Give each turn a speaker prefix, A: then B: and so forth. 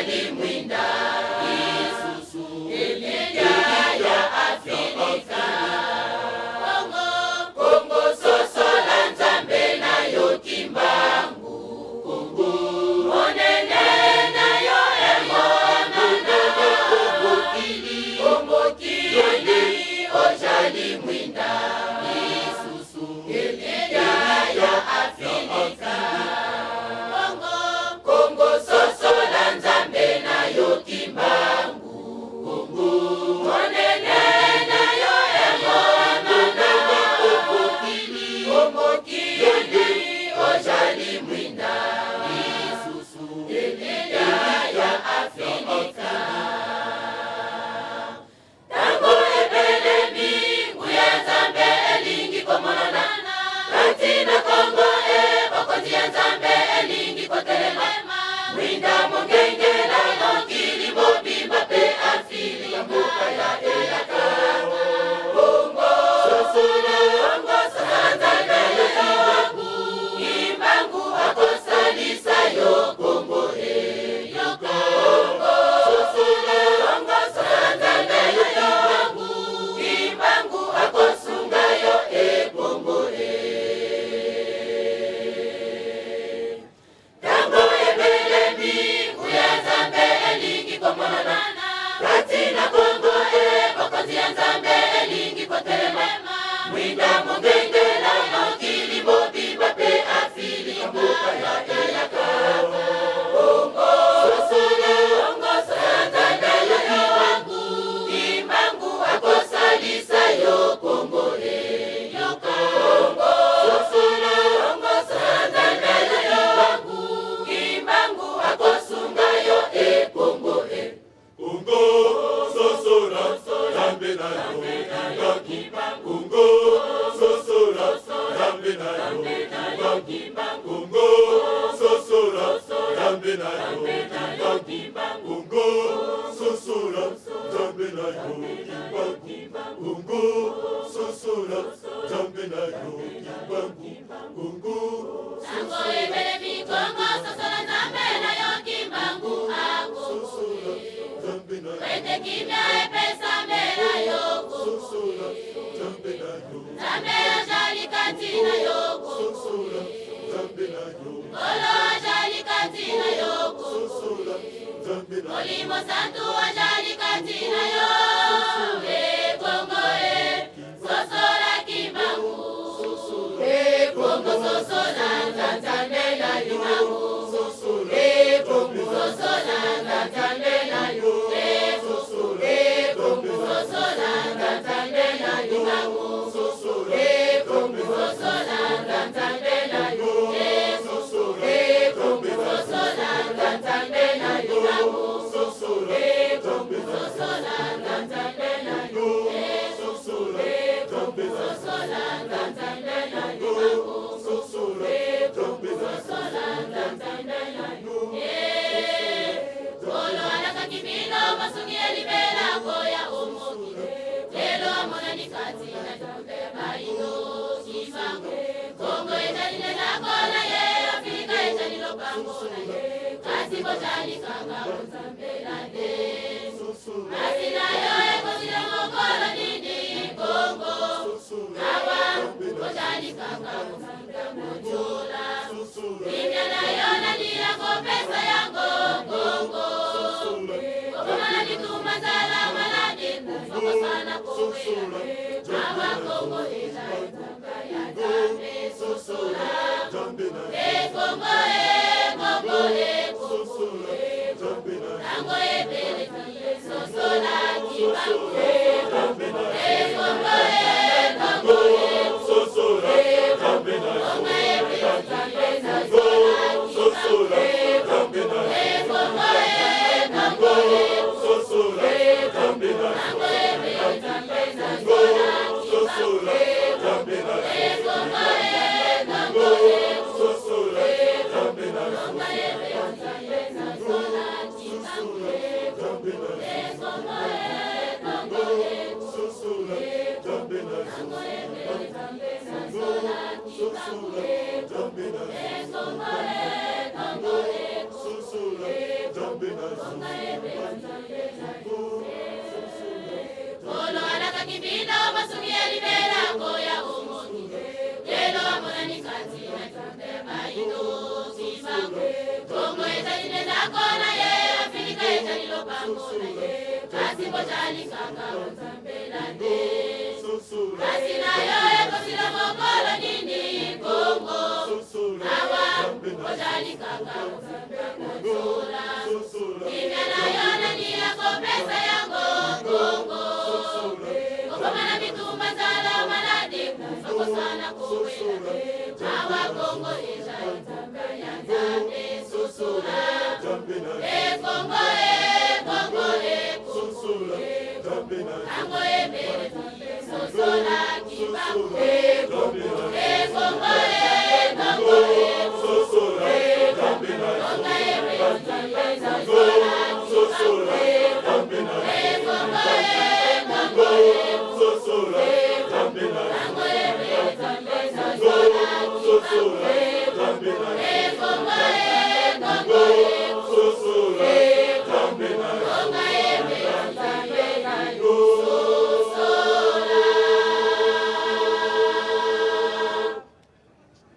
A: Ojali mwinda lisusu elikya ya Afrika. Kongo, Kongo sosola Nzambe na yo Kimbangu. Kongo monene na yo emonana o mokili ojali mwinda lisusu elikya ya Afrika. Kongo, Kongo sosola Nzambe na yo Kimbangu. Kongo monene na yo emonana o mokili ojali mwinda lisusu elikya ya Afrika. Tango ebelemi nguya ya Nzambe elingi komonana kati na Kongo e bokonzi ya Nzambe elingi kotelema mwinda mongengela mokili mobimba mpe Afrika mboka ya elaka. Kongo sosola, Kongo sosola Nzambe yo Kimbangu akosalisa yo Kongo e yoka. Kongo sosola, Kongo sosola Nzambe yo Kimbangu akosunga yo e Kongo e. Tango ebelemi nguya ya Nzambe elingi komonana kati na Kongo e bokonzi ya Nzambe elingi kotelema mwinda mongengela mokili mobimba mpe Afrika mboka ya elaka. Kongo sosola, Kongo sosola Nzambe yo Kimbangu, Kimbangu akosalisa yo Kongo e yoka. Kongo sosola, Kongo sosola Nzambe yo Kimbangu, Kimbangu akosunga yo e Kongo e.
B: Kongo sosola Nzambe na yo Kimbangu. Kongo sosola Nzambe na yo Kimbangu. Kongo sosola Nzambe na yo Kimbangu. Kongo sosola Nzambe na yo Kimbangu. Kongo sosola Nzambe na yo Kimbangu. Kongo
A: Tango ebelemi Kongo sosola Nzambe na yo Kimbangu
B: sosola Nzambe na yo
A: ete kimia epesamela yo
B: sosola Nzambe na yo
A: Nzambe azali kati na yo
B: sosola Nzambe na yo
A: Nkolo azali kati na yo
B: sosola Nzambe na yo
A: Molimo Santu azali kati na yo e Kongo e sosola Kimbangu e Kongo sosola Nzambe na yo
B: sosola
A: e Kongo sosola Nzambe na yo e
B: sosola
A: e Kongo sosola Nzambe na yo
B: sosola
A: e Kongo sosola Nzambe na yo
B: sosola
A: e Kongo sosola Nzambe na yo
B: sosola
A: e Kongo sosola Nzambe na yo
B: sosola
A: e Kongo sosola Nzambe na yo
B: sosola Nzambe na
A: sosola Nzambe na yo Nkolo alakaki bino mosungi ya libela koya o mokili lelo amonani kati na libota ya baino Kimbangu Kongo ezali nde ndako na ye Afrika ezali lopango na ye kasi bozali kaka kozambela te kasi na yo ekosila mokolo nini Kongo awa bozali kaka kofinga kotiola kimia na yo nani akopesa yango Kongo kobomana bitumba nzala maladi kufa kosana kowela awa Kongo eza etuka ya Nzambe sosola
B: Nzambe na
A: e Kongo e Kongo e Kongo
B: sosola Nzambe na
A: tango ebelemi sosola Kimbangu e Kongo e Kongo e
B: sosola Nzambe na
A: Kongo ebelemi sosola
B: sosola Nzambe na
A: e Kongo e Kongo e
B: sosola Nzambe na
A: tango ebelemi sosola
B: sosola Nzambe na
A: e Kongo e Kongo e
B: sosola Nzambe na
A: Kongo ebelemi sosola Kimbangu
B: Nzambe na
A: e Kongo e Kongo e
B: sosola Nzambe na
A: tango ebelemi sosola Kimbangu
B: sosola Nzambe na
A: e Kongo e Kongo e
B: sosola Nzambe
A: Kolo alakaki bino bosungi ya libela koya omokili lelo amonani kati na libota ya baino Kimbangu. Kongo ezali nde ndako na ye, Afrika ezali lopango na ye, kasi bozali kaka kosambela te. Kasi na yo ekosila mokolo nini Kongo? Awa bozali kaka kosamba kotiola. Kimia na yo nani akopesa yango Kongo? Kokoma na bitumba, nzala, maladi, kufa, koswana, kowela. Awa Kongo ezali mboka ya Nzambe, sosola. E Kongo, e Kongo, e Kongo. Tango ebele sosola Kimbangu. E Kongo, e Kongo, e Kongo. Mboka ebele sosola Kimbangu. E Kongo, e Kongo, e Kongo.